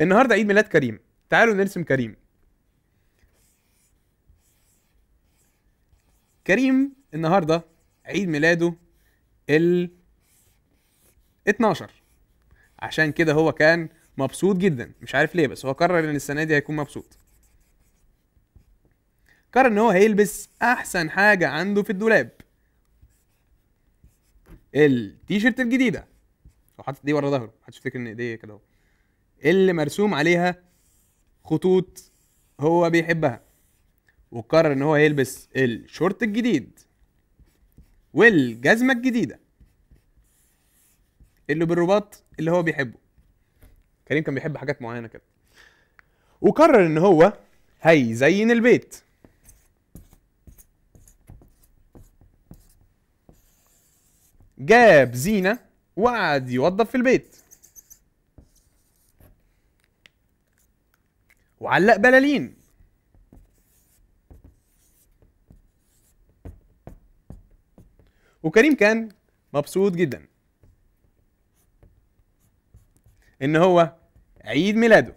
النهارده عيد ميلاد كريم، تعالوا نرسم كريم. كريم النهارده عيد ميلاده ال 12، عشان كده هو كان مبسوط جدا، مش عارف ليه بس هو قرر ان السنة دي هيكون مبسوط. قرر ان هو هيلبس احسن حاجة عنده في الدولاب، التيشيرت الجديدة. هو حاطط دي ورا ظهره، محدش يفتكر ان ايديه كده اهو، اللي مرسوم عليها خطوط هو بيحبها. وقرر ان هو يلبس الشورت الجديد والجزمه الجديدة اللي بالرباط اللي هو بيحبه. كريم كان بيحب حاجات معينة كده. وقرر ان هو هيزين البيت. جاب زينة وقعد يوضب في البيت، وعلق بلالين، وكريم كان مبسوط جدا ان هو عيد ميلاده.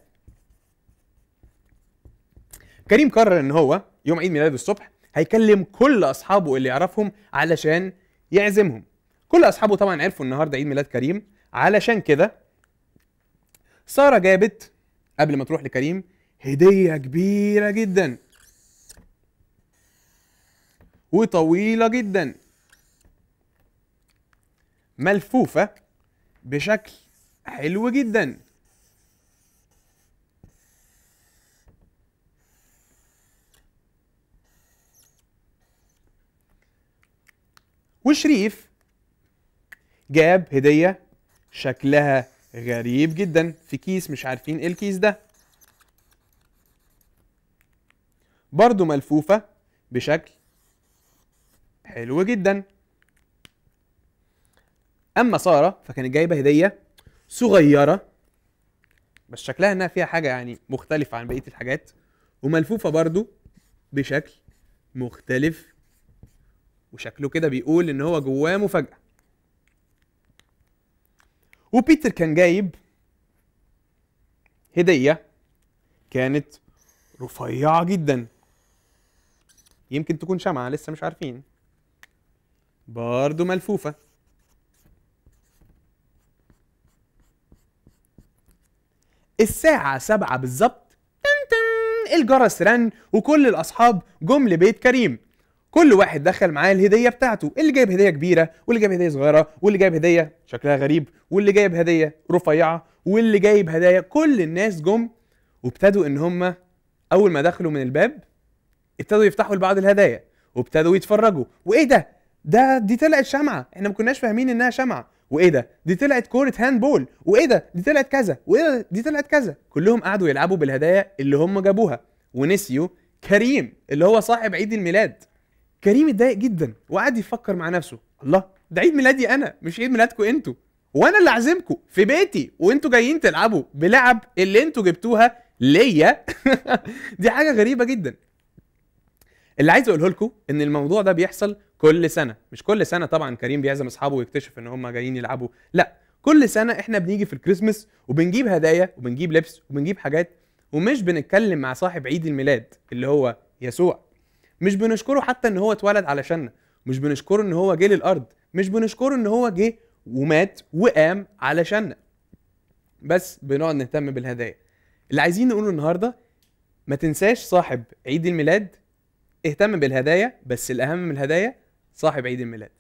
كريم قرر ان هو يوم عيد ميلاده الصبح هيكلم كل اصحابه اللي يعرفهم علشان يعزمهم. كل اصحابه طبعا عرفوا النهارده عيد ميلاد كريم، علشان كده ساره جابت قبل ما تروح لكريم هديه كبيرة جدا وطويلة جدا، ملفوفه بشكل حلو جدا. وشريف جاب هدية شكلها غريب جدا في كيس، مش عارفين ايه الكيس ده، برضو ملفوفة بشكل حلو جدا. اما سارة فكانت جايبة هدية صغيرة بس شكلها انها فيها حاجة يعني مختلفة عن بقية الحاجات، وملفوفة برضو بشكل مختلف، وشكله كده بيقول ان هو جواه مفاجأة. وبيتر كان جايب هدية كانت رفيعة جدا، يمكن تكون شمعة لسه مش عارفين، برضو ملفوفة. الساعة 7 بالظبط الجرس رن، وكل الأصحاب جم لبيت كريم. كل واحد دخل معاه الهدية بتاعته، اللي جايب هدية كبيرة، واللي جايب هدية صغيرة، واللي جايب هدية شكلها غريب، واللي جايب هدية رفيعة، واللي جايب هدايا. كل الناس جم وابتدوا ان هم اول ما دخلوا من الباب ابتدوا يفتحوا لبعض الهدايا وابتدوا يتفرجوا. وايه ده؟ دي طلعت شمعة، احنا ما كناش فاهمين انها شمعة. وايه ده؟ دي طلعت كورة handball. وايه ده؟ دي طلعت كذا. وايه ده؟ دي طلعت كذا. كلهم قعدوا يلعبوا بالهدايا اللي هم جابوها ونسيوا كريم اللي هو صاحب عيد الميلاد. كريم اتضايق جدا وقعد يفكر مع نفسه، الله، ده عيد ميلادي انا مش عيد ميلادكم انتوا، وانا اللي اعزمكم في بيتي وانتوا جايين تلعبوا بلعب اللي انتوا جبتوها ليا. دي حاجة غريبة جدا. اللي عايز اقوله لكم ان الموضوع ده بيحصل كل سنة، مش كل سنة طبعا كريم بيعزم اصحابه ويكتشف ان هم جايين يلعبوا، لا، كل سنة احنا بنيجي في الكريسماس وبنجيب هدايا وبنجيب لبس وبنجيب حاجات، ومش بنتكلم مع صاحب عيد الميلاد اللي هو يسوع. مش بنشكره حتى ان هو اتولد علشاننا، مش بنشكره ان هو جه للارض، مش بنشكره ان هو جه ومات وقام علشاننا، بس بنقعد نهتم بالهدايا. اللي عايزين نقوله النهارده، ما تنساش صاحب عيد الميلاد، اهتم بالهدايا، بس الاهم من الهدايا صاحب عيد الميلاد.